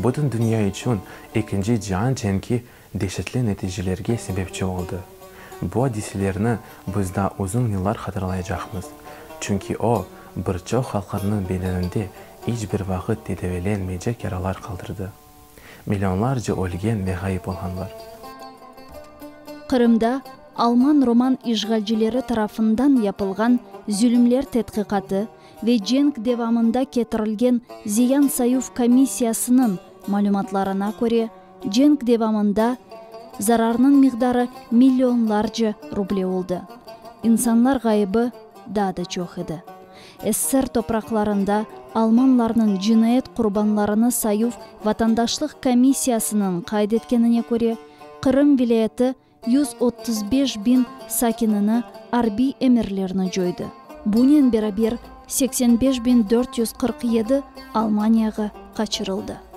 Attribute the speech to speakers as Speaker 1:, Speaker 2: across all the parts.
Speaker 1: Bütün dünya içün Ekinci cian cenki deşetli neticelerge sebepçi oldı. Bu adiselerni biz daa uzun yıllar hatırlaycaqmız, çünki o, bir çoq halqlarnıñ bedeninde iç bir vaqıt tedavilenmeycek yaralar qaldırdı. Millionlarca ölgen ve ğayıp olğanlar.
Speaker 2: Qırımda alman-roman işğalcileri tarafından yapılğan zülümler tedqiqatı ve cenk devamında ketirilgen ziyan sayuv komissiyasınıñ malümatlarına köre, cenk devamında zararnıñ miqdarı millionlarca ruble oldı. İnsanlar ğayıbı daa da çoq edi. SSR topraqlarında almanlarnıñ cinayet qurbanlarını sayuv vatandaşlıq komissiyasınıñ qayd etkenine köre, Qırım vilâyeti 135 biñ sakinini arbiy emirlerni coydı. Bunen beraber, 85 447 Almaniyağa qaçırıldı.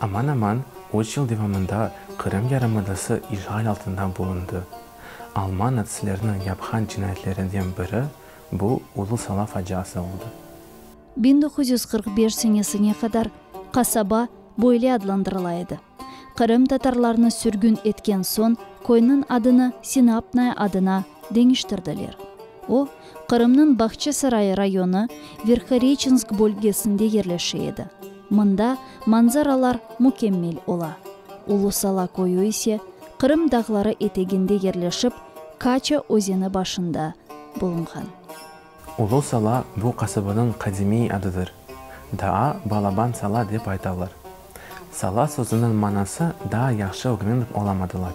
Speaker 1: Aman-aman üç yıl devamında Qırım yarımadası işğal altında bulundı. Alman natsistleriniñ yapqan cinayetlerinden biri bu Ulu Sala faciası oldı.
Speaker 2: 1945 senesine qadar qasaba böyle adlandırıla edi. Qırım tatarlarını sürgün etken soñ köyniñ adını Sinapnaya adına deñiştirdiler. O, Qırımnıñ Bağçasaray rayonı Verhoreçensk bölgesinde yerleşe edi. Mında manzaralar mükemmel ola. Ulu Sala köyü ise Qırım dağları eteginde yerleşip, Kaça özeni başında bulunğan.
Speaker 1: Ulu Sala bu qasabanıñ qadimiy adıdır. Daa Balaban Sala dep aytalar. Sala sözüniñ manası daa yahşı ögrenip olamadılar.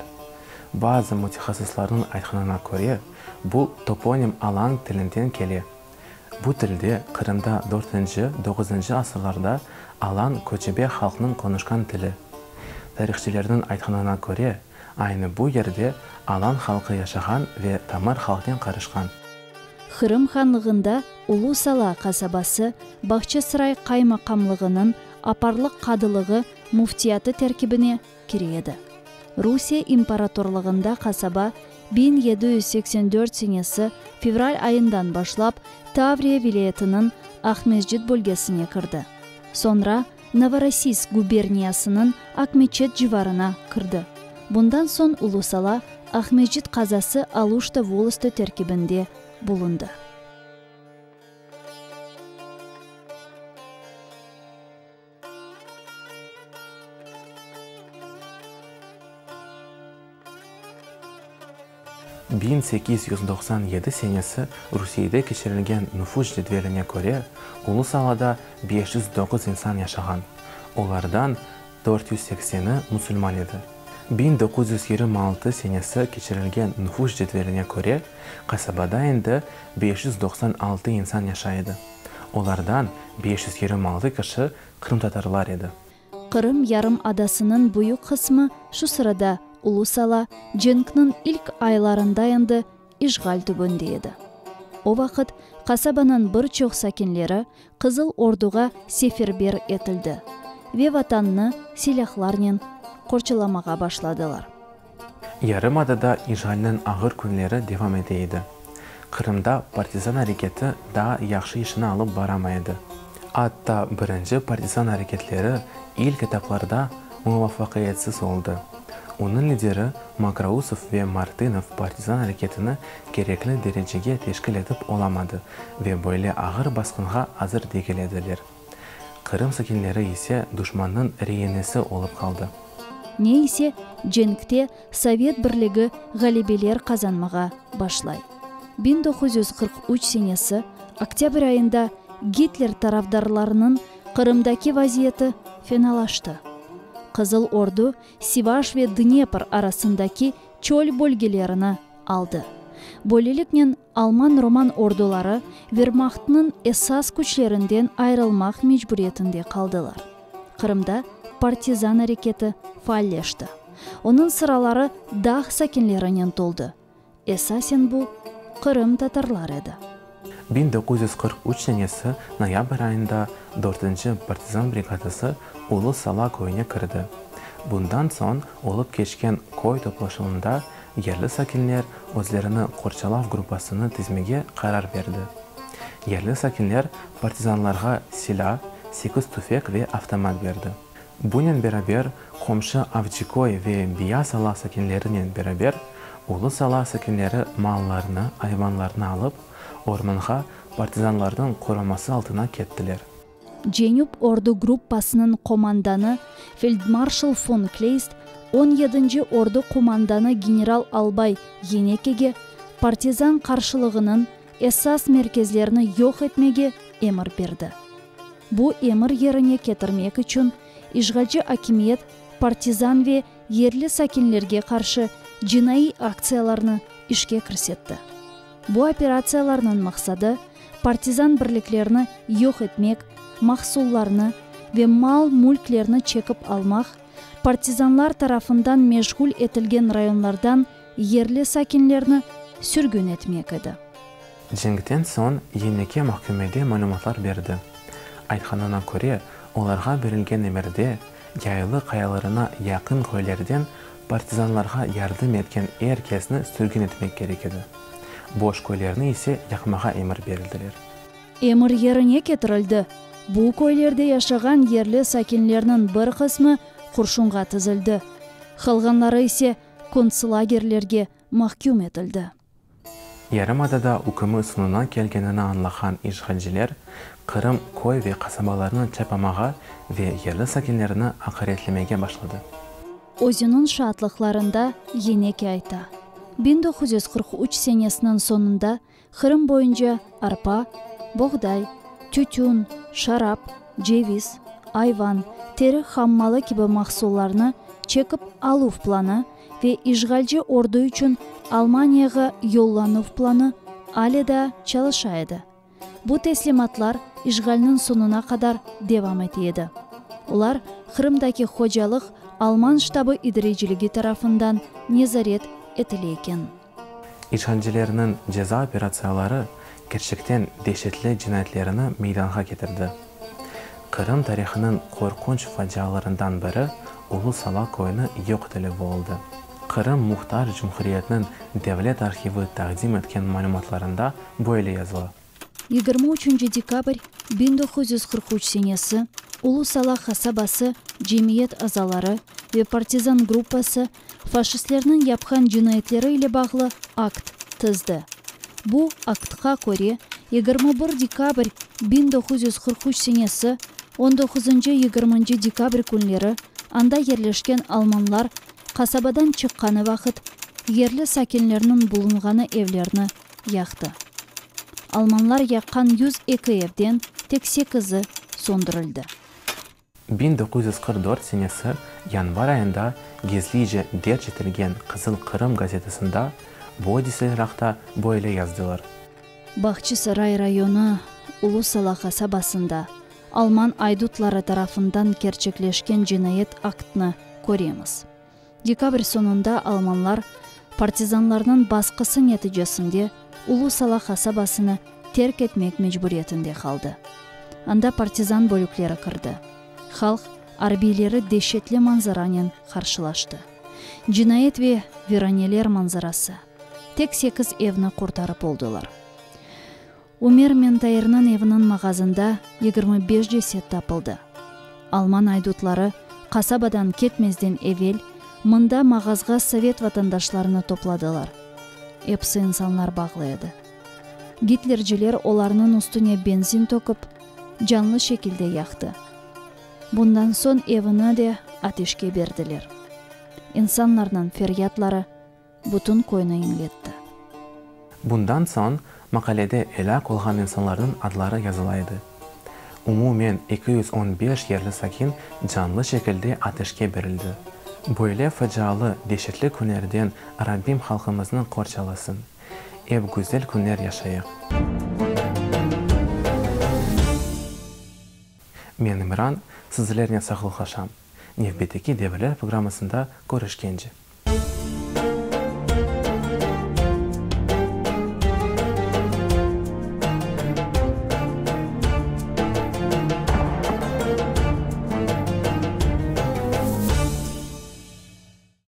Speaker 1: Bazı mütehassıslarnıñ aytqanına köre, bu toponim alan tilinden kele. Bu tilde Qırımda dörtünci, doquzıncı asırlarda alan köçebe halqnıñ qonuşqan tili. Tarihçilerniñ aytqanına köre, aynı bu yerde alan halqı yaşağan ve tamır halqnen qarışqan.
Speaker 2: Qırım hanlığında Ulu Sala qasabası Bağçasaray qaymaqamlığınıñ Aparlıq qadılığı müftiyatı terkibine kire edi. Rusiye imperatorlığında qasaba 1784 senesi fevral ayından başlap Tavriya vilâyetiniñ Aqmescit bölgesine kirdi. Soñra Novorossiysk guberniyasınıñ Akmeçet civarına kirdi. Bundan soñ Ulu Sala Aqmescit qazası Aluşta volostı terkibinde bulundı.
Speaker 1: 1897 senesi Rusiyede keçirilgen nufus cedveline köre, Ulu Salada 509 insan yaşağan, olardan 480-i musulman edi. 1926 senesi keçirilgen nufus cedveline köre, qasabada endi 596 insan yaşay edi. Olardan 526 kişi qırımtatarlar edi.
Speaker 2: Qırım yarımadasınıñ büyük qısmı şu sırada Ulu Sala cenkniñ ilk aylarında endi işğal tübünde edi. O vaqıt qasabanıñ bir çoq sakinleri Qızıl Orduğa seferber etildi ve Vatannı silâhlarnen qorçalamağa başladılar.
Speaker 1: Yarımadada işğalniñ ağır künleri devam ete edi. Qırımda partizan areketi daa yahşı işini alıp baramay edi. Atta birinci partizan areketleri ilk etaplarda muvafaqiyetsiz oldı. Onıñ lideri Mokrousov ve Martınov partizan areketini kerekli derecege teşkil etip olamadı ve böyle ağır basqınğa azır degil ediler. Qırım sakinleri ise duşmannıñ reinesi olıp qaldı.
Speaker 2: Ne ise, cenkte Sovet Birligi ğalebeler qazanmağa başlay. 1943 senesi oktâbr ayında Gitler tarafdarlarınıñ Qırımdaki vaziyeti fenalaştı. Qızıl Ordu Sivaş ve Dnepr arasındaki çöl bölgelerini aldı. Böyleliknen alman-roman orduları Vermahtnıñ esas küçlerinden ayırılmaq mecburiyetinde qaldılar. Qırımda partizan areketi faalleşti. Onıñ sıraları dağ sakinlerinen toldı. Esasen bu qırımtatarlar edi.
Speaker 1: 1943 senesi noyabr ayında dörtünci partizan brigadası Ulu Sala köyüne kirdi. Bundan soñ olıp keçken köy toplaşuvında yerli sakinler özlerini qorçalav gruppasını tizmege qarar berdi. Yerli sakinler partizanlarğa silâ, sekiz tüfek ve avtomat berdi. Bunen beraber, qomşu Avciköy ve Biyaz Ala sakinlerinen beraber Ulu Sala sakinleri mallarını, ayvanlarını alıp, ormanğa partizanlarnıñ qoruması altına kettiler.
Speaker 2: Cenüp ordu gruppasınıñ qomandanı feldmarşal fon Kleist on yedinci ordu qomandanı general-albay Yenekege partizan qarşılığınıñ esas merkezlerini yoq etmege emir berdi. Bu emir yerine ketirmek içün işğalci akimiyet partizan ve yerli sakinlerge qarşı cinaiy aktsiyalarnı işke kirsetti. Bu operatsiyalarnıñ maqsadı, partizan birliklerini yoq etmek, mahsullarnı ve mal-mülklerni çekip almaq, partizanlar tarafından meşğul etilgen rayonlardan yerli sakinlerni sürgün etmek edi.
Speaker 1: Cenkten soñ Yeneke mahkemede malümatlar berdi. Aytqanına köre, olarğa berilgen emirde, Yaylı qayalarına yaqın köylerden partizanlarğa yardım etken er kesni sürgün etmek kerek edi. Boş köylerni ise yaqmağa emir berildiler.
Speaker 2: Emir yerine ketirildi. Bu köylerde yaşağan yerli sakinlerniñ bir qısmı qurşunğa tizildi, qalğanları ise kontslagerlerge mahküm etildi.
Speaker 1: Yarımadada ükümi soñuna kelgenini añlağan işğalciler Qırım köy ve qasabalarını çapamağa ve yerli sakinlerini aqaretlemege başladı.
Speaker 2: Özüniñ şaatlıqlarında Yeneke ayta, 1943 senesiniñ soñunda Qırım boyunca arpa, boğday, tütün, şarap, ceviz, ayvan, teri hammalı kibi mahsullarnı çekip aluv planı ve işğalci ordu içün Almaniyağa yollanuv planı ale daa çalışa edi. Bu teslimatlar işğalniñ soñuna qadar devam ete edi. Olar Qırımdaki hocalıq alman ştabı idareciligi tarafından nezaret etile eken.
Speaker 1: İşğalcilerniñ ceza operatsiyaları kerçekten deşetli cinayetlerini meydanğa ketirdi. Qırım tarihınıñ qorqunç facialarından biri Ulu Sala köyüni yoq etilüvi oldı. Qırım Muhtar Cumhuriyetiniñ Devlet arhivi taqdim etken malümatlarında böyle yazıla.
Speaker 2: 23 dekabr 1943 senesi Ulu Sala qasabası cemiyet azaları ve partizan gruppası faşistlerniñ yapqan cinayetleri ile bağlı akt tizdi. Bu aktqa köre, 21 dekabr 1943 senesi on doquzıncı, yigirminci dekabr künleri anda yerleşken almanlar qasabadan çıqqanı vaqıt yerli sakinlerniñ bulunğanı evlerni yaqtı. Almanlar yaqqan 102 evden tek sekizi söndürildi.
Speaker 1: 1944 senesi yanvar ayında gizlice derc etilgen Qızıl Qırım gazetasında bu adiseler aqta böyle yazdılar.
Speaker 2: Bağçasaray rayonı Ulu Sala qasabasında alman aydutları tarafından kerçekleşken cinayet aktını köremiz. Dekabr soñunda almanlar partizanlarnıñ basqısı neticesinde Ulu Sala qasabasını terk etmek mecburiyetinde qaldı. Anda partizan bölükleri kirdi. Halq arbiyleri deşetli manzaranen qarşılaştı. Cinayet ve viraneler manzarası. Tek sekiz evni qurtarıp oldılar. Ümer Mentairniñ eviniñ mağazında 25 ceset tapıldı. Alman aydutları qasabadan ketmezden evel mında mağazğa sovet vatandaşlarını topladılar. Episi insanlar bağlı edi. Gitlerciler olarnıñ üstüne benzin tökip, canlı şekilde yaqtı. Bundan soñ evini de ateşke berdiler. İnsanlarnıñ feryatları bütün köyni iñletti.
Speaker 1: Bundan soñ maqalede elâk olğan insanlarnıñ adları yazıla edi. Umumen 215 yerli sakin canlı şekilde ateşke berildi. Böyle facialı, deşetli künlerden Rabbim halqımıznı qorçalasın. Ep güzel künler yaşayıq. Men İmran, sizlernen sağlıqlaşam. Nevbetteki Devirler programmasında körüşkence.